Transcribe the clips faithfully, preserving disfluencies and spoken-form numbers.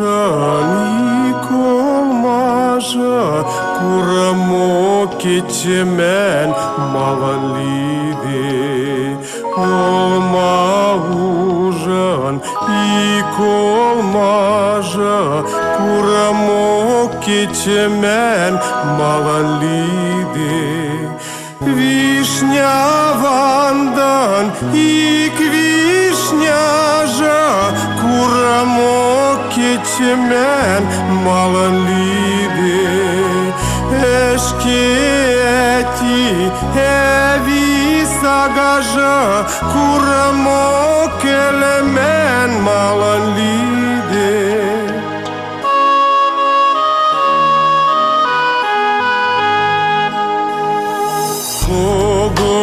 Ик олмажы курымок кечеммы малын лидэ? Олма ужын ик олмажы курымок кечеммы малын лидэ? Вишня вандын ик вишняжы курымок кечеммы малын лидэ? Ӧшке ӧти ӧви сагажы курымок кельмы малын лидэ? Кого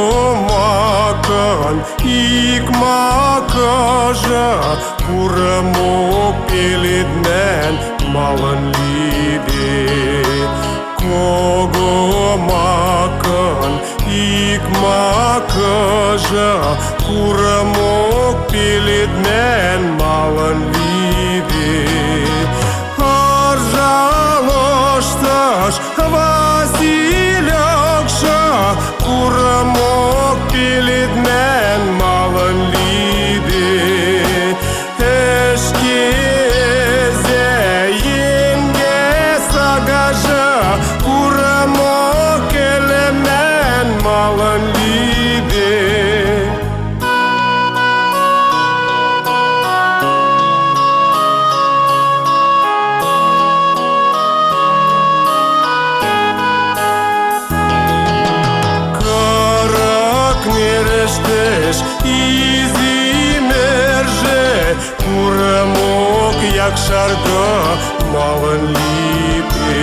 макын ик макыжы курымок пеледмы малын лидэ? Кого макын ик макыжы курымок пеледмы малын лидэ? Ыржа лыштыш васильокшы курымок пеледмы малын лидэ? Ӧшке ӧза йӧнгӧ сагажы курымок кельмы малын лидэ? Кырык нырыштыш изи мӧржы курымок якшаргы малын лидэ?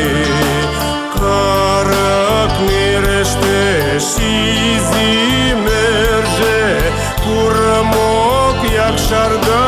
Кырык нырыштыш изи мӧржы курымок якшаргы